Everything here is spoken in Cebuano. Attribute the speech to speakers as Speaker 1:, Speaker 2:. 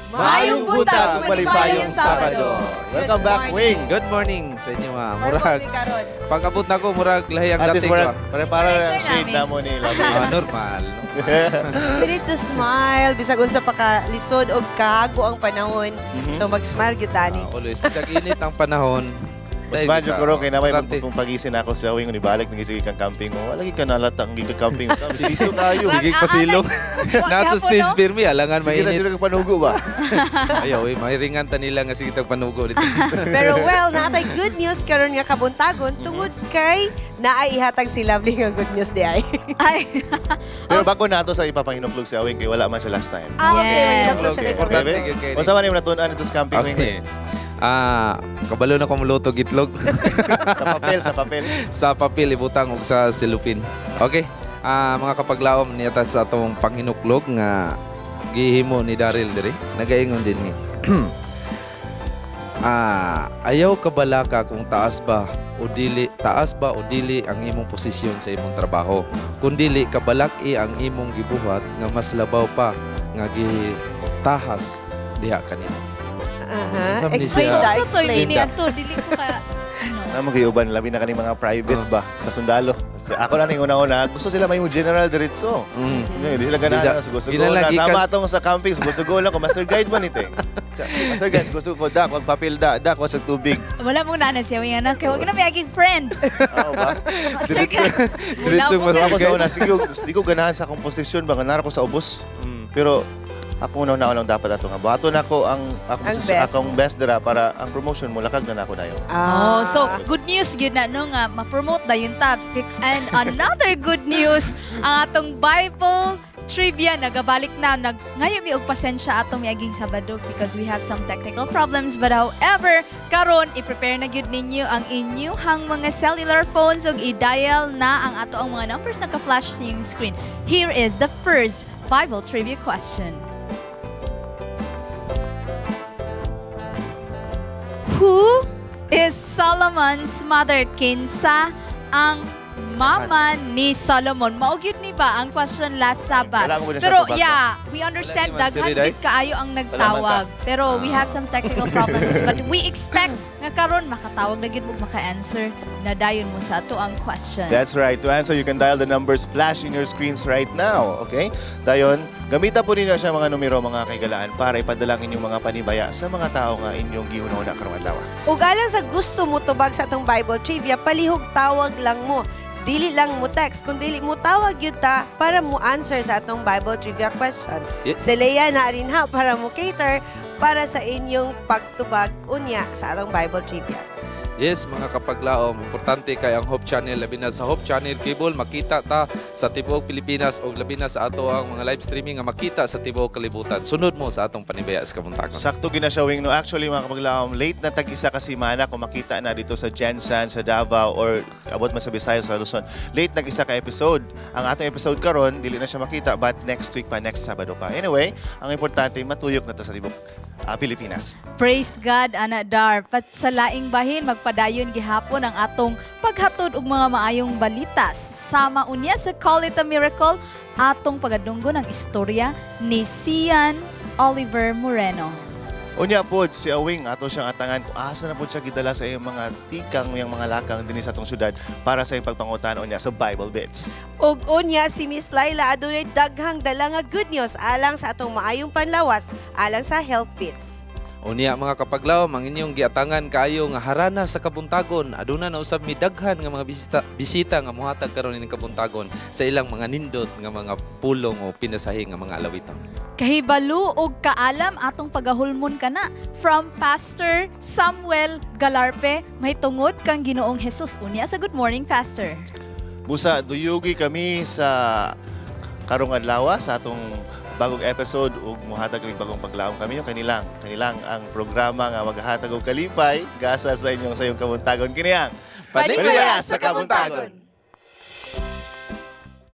Speaker 1: Maayong buntag, malipayong Sabado.
Speaker 2: Welcome back, Wing.
Speaker 3: Good morning sa inyo ha.
Speaker 1: Murag.
Speaker 3: Murag, pag-abot na ko, murag lahi ang
Speaker 2: At least
Speaker 3: dating ko.
Speaker 2: murag, para
Speaker 4: Tracer
Speaker 2: shade
Speaker 4: namin.
Speaker 2: na mo nila.
Speaker 3: Ah, normal.
Speaker 1: We need to smile. Bisag unsa pa ka lisod og kahago ang panahon. So mag-smile gyud tani.
Speaker 3: Ah, always. Bisag init ang panahon.
Speaker 2: Mas madyo ko ron, kay namay
Speaker 3: Importante.
Speaker 2: magpagisin ako sa Wing, unibalik, nagiging kang camping mo. Wala ka nalatang gikan camping. Liso kayo.
Speaker 3: Sige, pasilong. Nasa stage fear mi, alangan
Speaker 2: Sige na
Speaker 3: mainit.
Speaker 2: sila kang panugo ba?
Speaker 3: Ayaw, eh, mahiringan ta nila nga sige tag panugo dito.
Speaker 1: Pero well, naatay good news karon nga kabuntagon tungod kay naay ihatag si Lovely nga good news di ay.
Speaker 4: Ay,
Speaker 2: Pero bago nato sa ipapanginuklog si Awing, kay wala man siya last time.
Speaker 1: Ah, okay.
Speaker 4: Yes.
Speaker 1: Yes.
Speaker 2: Okay.
Speaker 3: Importante
Speaker 2: Okay.
Speaker 3: gyud kay
Speaker 2: Unsa man imong natun-an dito sa camping, Wing?
Speaker 3: Okay. Ah, kabalo na ko muluto og itlog.
Speaker 2: Sa papel, sa papel.
Speaker 3: Sa papel ibutang og sa silupin. Okay. Ah, mga kapaglaom niya ta sa atong panghinuklog nga gihimo ni Daryl diri. Nagaingon din ni. Ah, ayaw kabalaka kung taas ba o dili, taas ba o dili ang imong posisyon sa imong trabaho. Kung dili kabalaki ang imong gibuhat nga mas labaw pa nga gitahas diha kanimo.
Speaker 1: Aha.
Speaker 3: Unsa man ni
Speaker 1: Explain
Speaker 3: siya?
Speaker 1: da,
Speaker 4: so soy
Speaker 1: explain.
Speaker 4: ni ato dili ko ka ano.
Speaker 2: Na magyuban labi na kaning mga private
Speaker 3: Oh.
Speaker 2: ba sa sundalo. Ako na ning una-una, gusto sila may general diretso. Hindi sila ganahan, sugo-sugo na.
Speaker 3: Ginalagi
Speaker 2: Sama atong sa camping, sugo-sugo lang ko. Master guide man ite. Master guide, sugo-sugo ko, dak, wag papel da, dak, wag sa tubig.
Speaker 4: Wala mo na na siya wing anak kay wag na may aging friend.
Speaker 2: Oo ba?
Speaker 4: Master ka. Wala
Speaker 3: Diretso
Speaker 4: mo
Speaker 3: master
Speaker 2: So ako sa
Speaker 3: guide.
Speaker 2: una, sige, di ko ganahan sa akong posisyon ba, nga nara ko sa ubos. Pero ako una una lang dapat ato nga. Buhaton ako ang akong,
Speaker 1: Ang
Speaker 2: posisyon-
Speaker 1: best.
Speaker 2: akong best dira para ang promotion mo lakag na nako dayon.
Speaker 4: Oh, so good news gyud na no nga ma-promote na yung topic. And another good news, ang atong Bible trivia nagabalik na nag ngayon mi og pasensya atong miaging Sabado because we have some technical problems, but however karon i-prepare na gyud ninyo ang inyuhang mga cellular phones ug i-dial na ang ato ang mga numbers na ka-flash sa inyong screen. Here is the first Bible trivia question. Who is Solomon's mother? Kinsa ang mama ni Solomon? Mao gyud ni ba ang question last Sabbath?
Speaker 2: Wala mo gud na siya
Speaker 4: Pero
Speaker 2: tubag, no?
Speaker 4: yeah, we understand
Speaker 3: Wala ni man si
Speaker 4: daghan
Speaker 3: Riday.
Speaker 4: gid kaayo ang nagtawag. Pero we have some technical problems, but we expect nga karon makatawag na gyud mo, maka-answer na dayon mo sa ato ang question.
Speaker 2: That's right. To answer, you can dial the numbers flash in your screens right now. Okay? Dayon, gamita po ninyo siya mga numero, mga kaigalaan, para ipadala ang inyong mga panibaya sa mga tao nga inyong gihuna-huna karong adlaw.
Speaker 1: Ug alang sa gusto mo tubag sa atong Bible trivia, palihog tawag lang mo. Dili lang mo text, kung dili mo tawag yun ta para mo answer sa atong Bible trivia question. Si Leia na rin ha para mo cater para sa inyong pagtubag unya sa atong Bible trivia.
Speaker 3: Yes, mga kapaglaom, importante kay ang Hope Channel, labi na sa Hope Channel Cable, makita ta sa tibuok Pilipinas o labi na sa ato ang mga live streaming nga makita sa tibuok kalibutan. Sunod mo sa atong panibaya sa kabuntagon.
Speaker 2: Sakto gina siya, Wing, no? Actually, mga kapaglaom, late na tag-isa ka semana kung makita na dito sa Jensen, sa Davao, or abot man sa Visayas, sa Luzon. Late nag-isa ka episode. Ang atong episode karon dili na siya makita, but next week pa, next Sabado pa. Anyway, ang importante, matuyok na to sa tibuok Pilipinas.
Speaker 4: Praise God, Ana Dar. Pat sa laing bahin, magpadayon gihapon ang atong paghatod og mga maayong balita. Sama unya sa Call It a Miracle, atong pagadunggon ang istorya ni Sian Oliver Moreno.
Speaker 2: Unya pod si Awing ato siyang atangan kung asa na pod siya gidala sa iyang mga tikang iyang mga lakang dinhi sa atong syudad para sa iyang pagpangutan unya sa Bible Bits.
Speaker 1: Ug unya si Miss Laila adunay daghang dala nga good news alang sa atong maayong panlawas alang sa Health Bits.
Speaker 3: Unya mga kapaglaom, ang inyong giatangan kaayo nga harana sa kabuntagon. Aduna na usab mi daghan nga mga bisita nga mohatag karon ining kabuntagon sa ilang mga nindot nga mga pulong o pinasahi nga mga alawitan.
Speaker 4: Kahibalo og kaalam atong pagahulmon kana from Pastor Samuel Galarpe mahitungod kang Ginoong Hesus. Unya sa Good Morning Pastor.
Speaker 2: Busa duyugi kami sa karong adlaw sa atong bagong episode ug mohatag kami bagong paglaom kami yung kanilang ang programa nga maghatag og kalipay gasa sa inyong sayong kabuntagon kini ang
Speaker 1: Panibaya sa Kabuntagon.